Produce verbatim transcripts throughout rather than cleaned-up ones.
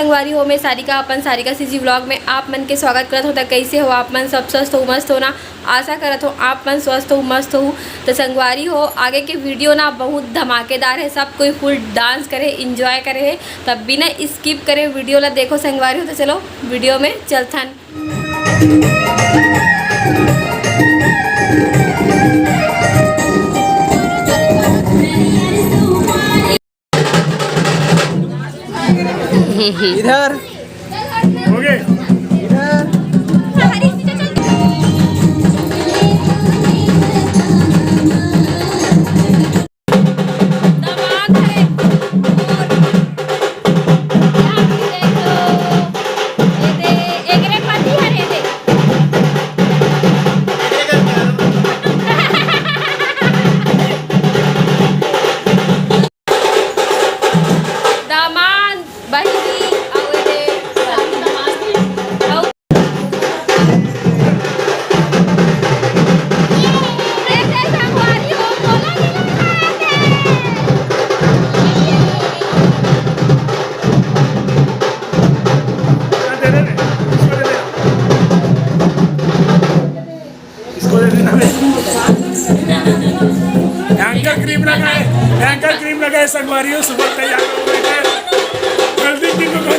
संगवारी हो, मैं सारिका, अपन सारिका सीजी व्लॉग में आप मन के स्वागत करत हो। त कैसे हो आप मन? सब स्वस्थ हो, मस्त हो ना? आशा करत हो आप मन स्वस्थ हो, मस्त हो। त संगवारी हो, आगे के वीडियो ना बहुत धमाकेदार है, सब कोई फुल डांस करे, एंजॉय करे है। तब बिना स्किप करे वीडियो ला देखो संगवारी हो। त चलो वीडियो में चलथन। इधर। हो गए। इधर। दामाद, बहिनी, अउ एदे, अउ एदे संगवारी हो, मोला मिला दे। इसको दे देना। एंकर क्रीम लगाए, एंकर क्रीम लगाए संगवारी हो, सुबह तैयार हो गए हैं। जल्दी क्रीम को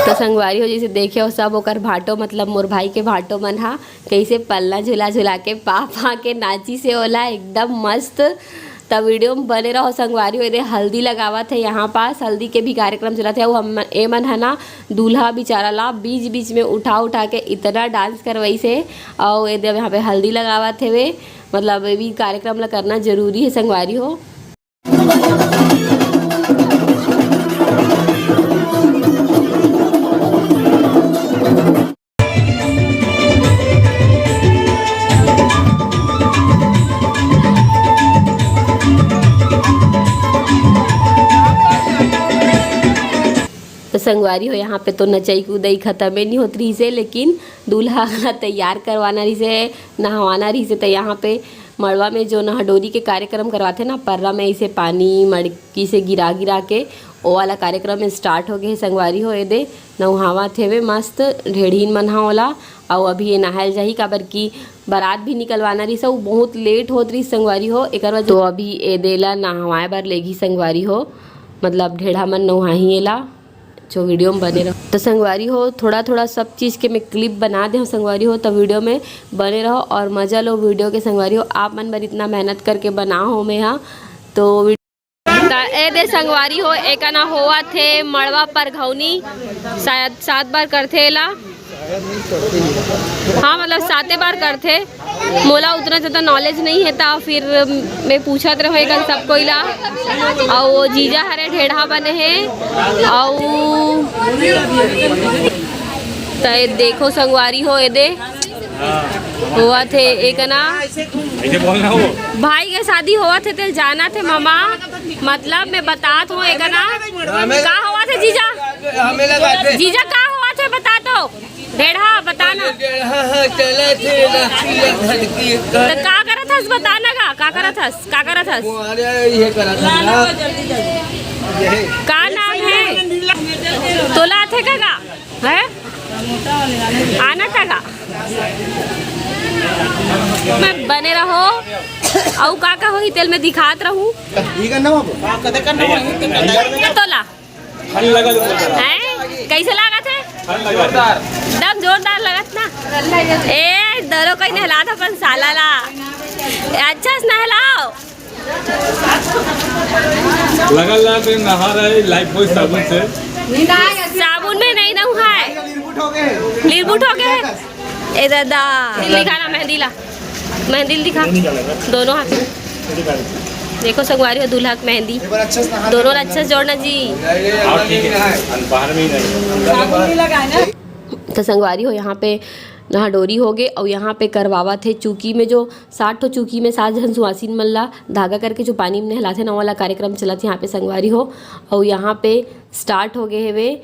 तो संगवारी हो, जैसे देखे हो सब ओकर भाटो, मतलब मोर भाई के भाटो मन हा कैसे पलना झुला झुला के पा पा के नाचिस हे ओला, एकदम मस्त। त वीडियो में बने रहो संगवारी हो। एदे हल्दी लगावत हे यहाँ पास, हल्दी के भी कार्यक्रम चलत हे। अउ हम, ए मन ह ना दूल्हा बिचारा ला बीच बीच में उठा उठा के इतना डांस करवाइस हे। अउ एदे अब यहाँ पे हल्दी लगावत हेवे, मतलब ये भी कार्यक्रम ला करना जरूरी है संगवारी हो। संगवारी हो, यहाँ पे तो नचई कुदई खतमे नहीं होत रहिस हे, लेकिन दूल्हा ला तैयार करवाना रहिस हे, नहवाना रहिस हे, त यहाँ पे मड़वा में जो नहडोरी के कार्यक्रम करवाथे ना, पर्रा में ऐसे पानी मड़की से गिरा गिरा के, ओ वाला कार्यक्रम start हो गए हे संगवारी हो। एदे नउहावत हेवे मस्त ढेढ़ीन मन ह ओला, अउ अभी ये नहायल जाही, काबर कि बारात भी निकलवाना रहिस, अउ बहुत late होत रहिस संगवारी हो, एकर वजह। तो अभी एदे ला नहवाए बर लेगी संगवारी हो, मतलब ढेढ़ा मन नउहाही एला। जो video में बने रहो। तो संगवारी हो, थोड़ा थोड़ा सब चीज़ के मैं clip बना दे हूँ संगवारी हो, तो video में बने रहो और मज़ा लो video के संगवारी हो। आप मन बर इतना मेहनत करके बना हो मैं, हाँ, तो वी-, त ए दे संगवारी हो, एक ना होवत हे मड़वा परघौनी, शायद सात बार करथे एला। हाँ, मतलब साते बार करथे। मोला उतना ज़्यादा knowledge नहीं हे, त फिर मैं पूछत रहो एकर सब कोई ला। अउ वो जीजा हरे ढेढ़ा बने हे, अउ त ए देखो संगवारी हो, एदे होवत हे एक ना। ऐसे बोलना हो। भाई के शादी होवत हे, तेल जानत हे मामा, मतलब मैं बतात हूँ एक ना। का होवत हे जीजा? हमें लगा दे। जीजा का होवत हे बता तो। ढेढ़ा, बता ना। हाँ, हाँ, चला थे, लस्सी या धड़की कर। तो का करत हस, बता ना का, का करत हस, का करत हस? वो आ रहा है, ये करत हस ना। का नाम हे? तोला आथे का, का? हैं? आना था का? मैं बने रहो। अउ का का होही तेल में दिखात रहूं। ये करना बाबू। ये तोला। ठंड लगा लो। हैं? कैसे लागत हे? ठंड लगा लो। एकदम जोरदार लगत ना। ए, दरो कोई नहला था अपन साला ला। अच्छा से नहलाओ। लगा ला के नहा रहे Lifebuoy साबुन से। साबुन में नहीं नहाए। लिरबुट हो गए। ए दादा। दिल दिखा ना, मेहंदी ला। मेहंदी दिखा। दोनों हाथ में। देखो संगवारी हो, दूल्हा के मेहंदी। एक बार अच्छे से नहा दोनों ले। अच्छा से जोड़ना जी। हाँ, ठीक है। बाहर में ही नहीं। तो संगवारी हो, यहाँ पे नहाडोरी हो गए अउ यहाँ पे करवावत हे चौकी में, जो सात ठो चौकी में सात झन सुवासिन मन ला धागा करके जो पानी में नहलाथे ना, वाला कार्यक्रम चलत हे यहाँ पे संगवारी हो। अउ यहाँ पे start हो गए हेवे।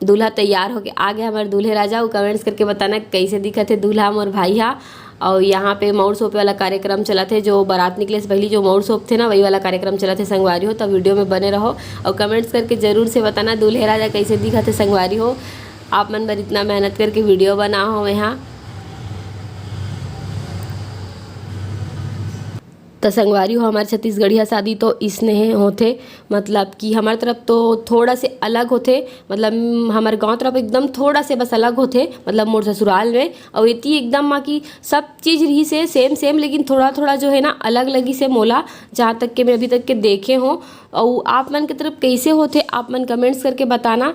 दूल्हा तैयार होके आ गया हमारे दूल्हे राजा। वो comments करके बताना कैसे दिखत हे दूल्हा मोर भाई हा। और यहाँ पे मौर सौंपे वाला कार्यक्रम चलत हे, जो बारात निकले से पहले जो मौर सौंपथे ना, वही वाला कार्यक्रम चलत हे संगवारी हो। तब video में बने रहो और comments करके जरूर से बताना दूल्हे राजा कैसे दिखत हे संगवारी हो। आप मन बर इतना मेहनत करके video बना हो यहाँ। त संगवारी हो, हमारे छत्तीसगढ़िया शादी तो इसने होथे, मतलब कि हमारे तरफ तो थोड़ा से अलग होथे, मतलब हमारे गांव तरफ एकदम थोड़ा से बस अलग होथे, मतलब मोर ससुराल में। और इतनी एकदम माँ की सब चीज़ रही से same same, लेकिन थोड़ा थोड़ा जो है ना अलग लगी से मोला, जहाँ तक के मैं अभी तक के देखे हो। और आप मन के तरफ कैसे होथे, आप मन comments करके बताना।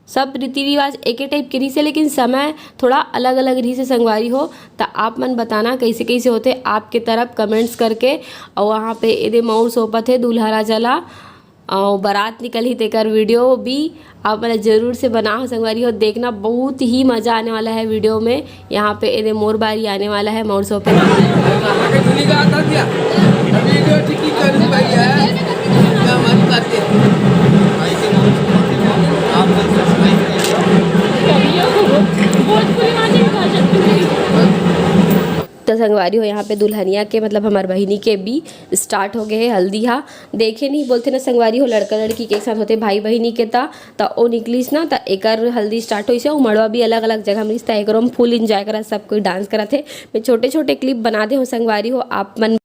सब रीति रिवाज एके type के रहिसे, लेकिन समय थोड़ा अलग अलग रहिसे संगवारी हो। त आप मन बताना कैसे कैसे होथे आपके तरफ comments करके। और वहाँ पे एदे मौर सौंपत हे दूल्हा राजा ला, और बारात निकलही तेकर video भी आप मन जरूर से बनाओ संगवारी हो, देखना बहुत ही मज़ा आने वाला है video में। यहाँ पे एदे मोर बारी आने वाला है, मौर सौंपे। तो संगवारी हो, यहाँ पे दुल्हनिया के, मतलब हमार बहिनी के भी start हो गए है हल्दी हा। देखे नहीं बोलथे ना संगवारी हो, लड़का लड़की के एक साथ होथे भाई बहिनी के, ता त ओ निकलिस ना, त एकर हल्दी start होइस हे। अउ मड़वा भी अलग-अलग जगह में रिहिस, त एकरो में full enjoy करत सब कोई dance करत हे। मैं छोटे-छोटे clip बना दे हूँ संगवारी हो आप मन।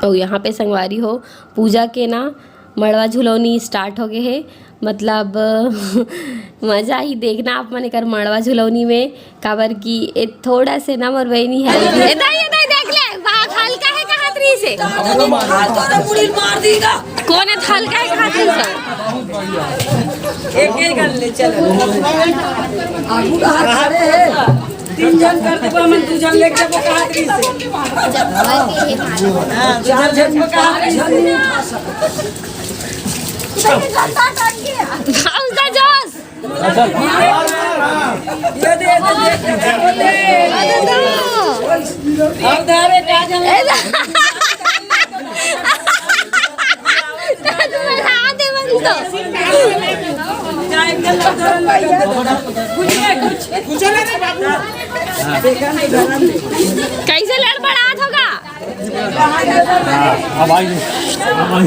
अउ यहाँ पे संगवारी हो, पूजा के ना मड़वा झुलौनी start हो गए हे। मतलब मजा ही देखना आप मन एकर मड़वा झुलौनी में। काबर कि ए थोड़ा से ना मोर बहिनी है। ए दाई, ए दाई, देख ले, बाघ हल्का है कहात रहिस हे। कौन है हल्का है कहात रहिस हे? एक एक कर ले, चलो। तीन जन कर देबो, हमन दू जन लेके जाबो कहात रहिस हे। हाँ, चार जन को कहात रहिस हे। भाव दा जोश। ये दे, ये दे, ये दे। अब धारे का जन ए दा-, तुम हाथ दे बंद तो। कैसे लड़बड़ात होगा? अब आई, अब आई।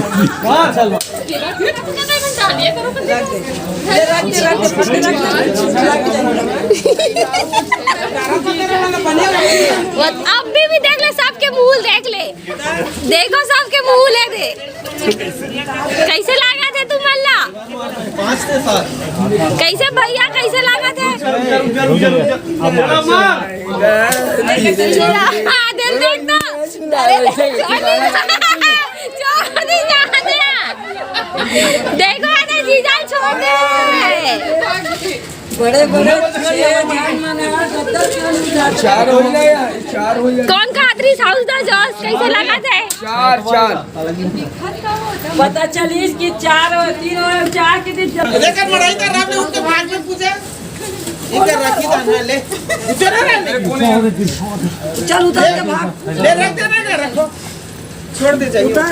अब भी, भी देख ले, सबके मुंह देख ले, देखो सबके मुंह ले दे। कैसे लागत हे तुमन ला? कैसे भैया, कैसे लागत हे? हाँ, दिल देख ना। अरे, छोड़ दे, छोड़ दे, जाने। देखो, अरे जीजा, छोड़ दे। बड़े बड़े चार हो गया, चार हो गया। कौन का आदरी साउस दा जॉस, कैसे लागत हे? चार, चार। पता चलिस कि चार, तीन और चार के दिन जब लेकर मड़ाई कर रहा, अपने उठ के भाग में पूछे। इधर रखी था ना, ले। उधर ना, ले। चल, उतर के भाग। ले, रख दे ना, रखो। छोड़ दे, जाइए। उतर।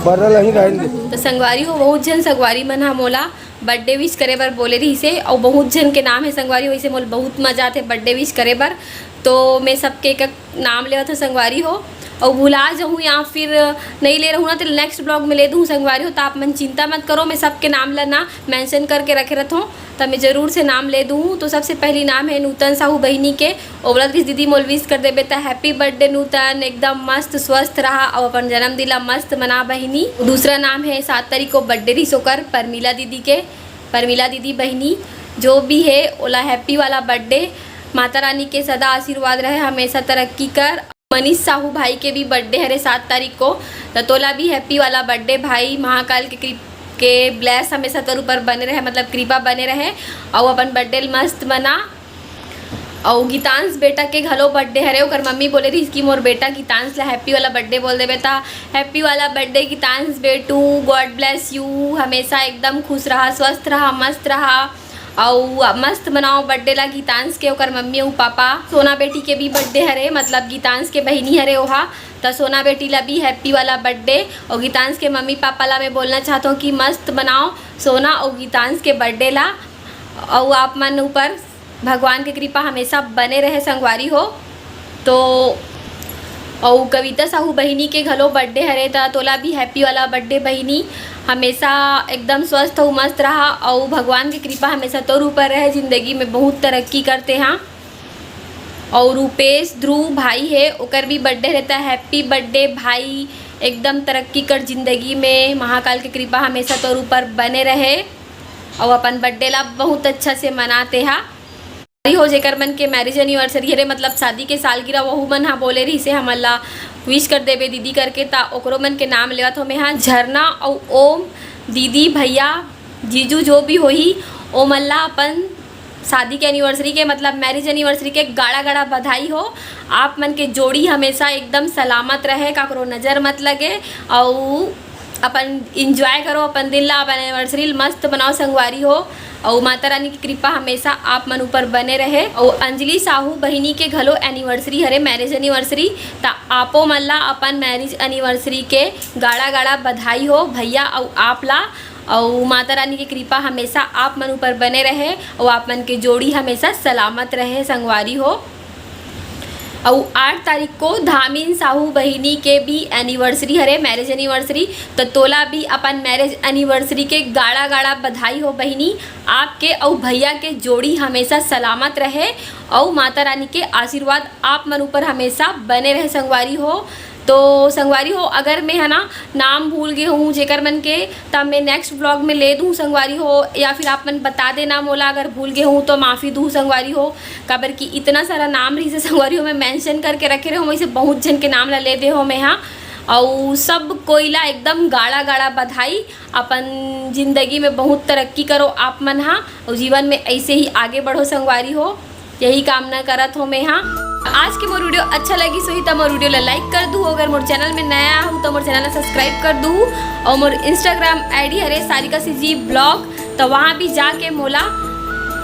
बर्रल ही रहन दे। तो संगवारी हो, बहुत झन संगवारी मन ह मोला बर्थडे विश करे बर बोले रहिसे, अउ बहुत झन के नाम हे संगवारी हो, इसे मोला बहुत मजा आथे बर्थडे विश करे बर। तो मैं सबके एक एक नाम लेवत हूँ संगवारी हो, अउ भुला जाहूँ या फिर नहीं ले रहूँ ना, तो नेक्स्ट ब्लॉग में ले दूँ संगवारी हो। तो आप मन चिंता मत करो, मैं सबके नाम ला ना मेंशन करके रखे रहत हूँ, तो मैं जरूर से नाम ले दूँ। तो सबसे पहली नाम है नूतन साहू बहिनी के, ओवला दीदी मोल विश कर देबे त हैप्पी बर्थडे नूतन, एकदम मस्त स्वस्थ रहा और अपन जन्मदिन ला मस्त मना बहिनी। दूसरा नाम है सात तारीख को बर्थडे रहिस ओकर परमिला दीदी के, परमिला दीदी बहिनी जो भी है ओला हैप्पी वाला बर्थडे, माता रानी के सदा आशीर्वाद रहे, हमेशा तरक्की कर। मनीष साहू भाई के भी बर्थडे हरे सात तारीख को, त तोला भी हैप्पी वाला बर्थडे भाई, महाकाल के कृप के ब्लेस हमेशा तोर ऊपर बने रहे, मतलब कृपा बने रहे, अउ अपन बर्थडे ल मस्त मना। अउ गीतांश बेटा के घलो बर्थडे हरे, ओकर मम्मी बोले रहिस कि मोर बेटा गीतांश ला हैप्पी वाला बर्थडे बोल देबे, त हैप्पी वाला बर्थडे गीतांश बेटू, God bless you, हमेशा एकदम खुश रहा, स्वस्थ रहा, मस्त रहा। अउ मस्त मनाओ बर्थडे ला गीतांश के, ओकर मम्मी अउ पापा। सोना बेटी के भी बर्थडे हरे, मतलब गीतांश के बहिनी हरे ओहा, त सोना बेटी ला भी हैप्पी वाला बर्थडे। अउ गीतांश के मम्मी पापा ला मैं बोलना चाहत हूँ कि मस्त मनाओ सोना अउ गीतांश के बर्थडे ला, अउ आप मन ऊपर भगवान के कृपा हमेशा बने रहे संगवारी हो। तो अउ कविता साहू बहिनी के घलो बर्थडे हरे, त तोला भी हैप्पी वाला बर्थडे बहिनी। हमेशा एकदम स्वस्थ अउ मस्त रहा, अउ भगवान के कृपा हमेशा तोर ऊपर रहे, जिंदगी में बहुत तरक्की करते हाँ। अउ रूपेश ध्रुव भाई हे, ओकर भी बर्थडे हरे, त हैप्पी बर्थडे भाई, एकदम तरक्की कर जिंदगी में, महाकाल के कृपा हमेशा तोर ऊपर बने रहे, अउ अपन बर्थडे ला बहुत अच्छा से मनाते हा। हो जेकर मन के मैरिज एनिवर्सरी हरे, मतलब शादी के सालगिरह, वहू मन हा बोले रहिसे हमन ला विश कर देबे दीदी करके, त ओकरो मन के नाम लेवत हो मैं हा। झरना अउ ओम, दीदी, भैया, जीजू जो भी होही, ओमन ला अपन शादी के एनिवर्सरी के, मतलब मैरिज एनिवर्सरी के गाड़ा गाड़ा बधाई हो। आप मन के जोड़ी हमेशा एकदम सलामत रहे, काकरो नजर मत लगे, अउ अपन एंजॉय करो अपन दिन ला, अपन एनिवर्सरी ला मस्त बनाओ संगवारी हो। अउ माता रानी की कृपा हमेशा आप मन ऊपर बने रहे। अउ अंजलि साहू बहिनी के घलो एनिवर्सरी हरे, मैरिज एनिवर्सरी, त आपो मन ला अपन मैरिज एनिवर्सरी के गाड़ा गाड़ा बधाई हो भैया अउ आप ला। अउ माता रानी की कृपा हमेशा आप मन ऊपर बने रहे, अउ आप मन के जोड़ी हमेशा सलामत रहे संगवारी हो। अउ आठ तारीख को धामिन साहू बहिनी के भी एनिवर्सरी हरे, मैरिज एनिवर्सरी, त तोला भी अपन मैरिज एनिवर्सरी के गाड़ा गाड़ा बधाई हो बहिनी। आपके अउ भैया के जोड़ी हमेशा सलामत रहे, अउ माता रानी के आशीर्वाद आप मन ऊपर हमेशा बने रहे संगवारी हो। तो संगवारी हो, अगर मैं है ना नाम भूल गे हूँ जेकर मन के, त मैं नेक्स्ट ब्लॉग में ले दूँ संगवारी हो, या फिर आप मन बता देना मोला, अगर भूल गे हूँ तो माफ़ी दूँ संगवारी हो, काबर कि इतना सारा नाम रहिसे संगवारी हो, मैं मेंशन करके रखे रहे हूँ, वैसे बहुत झन के नाम ला ले दे हो मैं हा। अउ सब कोई ला एकदम गाड़ा गाड़ा बधाई, अपन जिंदगी में बहुत तरक्की करो आप मन हा, अउ जीवन में ऐसे ही आगे बढ़ो संगवारी हो। यही कामना करत हो मैं हा। आज के मोर वीडियो अच्छा लगिस होही त मोर वीडियो ला लाइक कर दू, अगर मोर चैनल में नया आहू त मोर चैनल ला सब्सक्राइब कर दू, अउ मोर इंस्टाग्राम आईडी हरे सारिका सीजी ब्लॉग, त वहाँ भी जाके मोला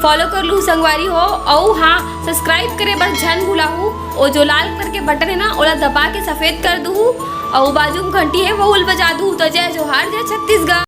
फॉलो कर लू संगवारी हो। अउ हाँ, सब्सक्राइब करे बर झन भुलाहू, ओ जो लाल कलर के बटन है ना, ओला दबा के सफेद कर दू, अउ बाजू में घंटी है, वहू ला बजा दू। तो जय जोहार, जय छत्तीसगढ़।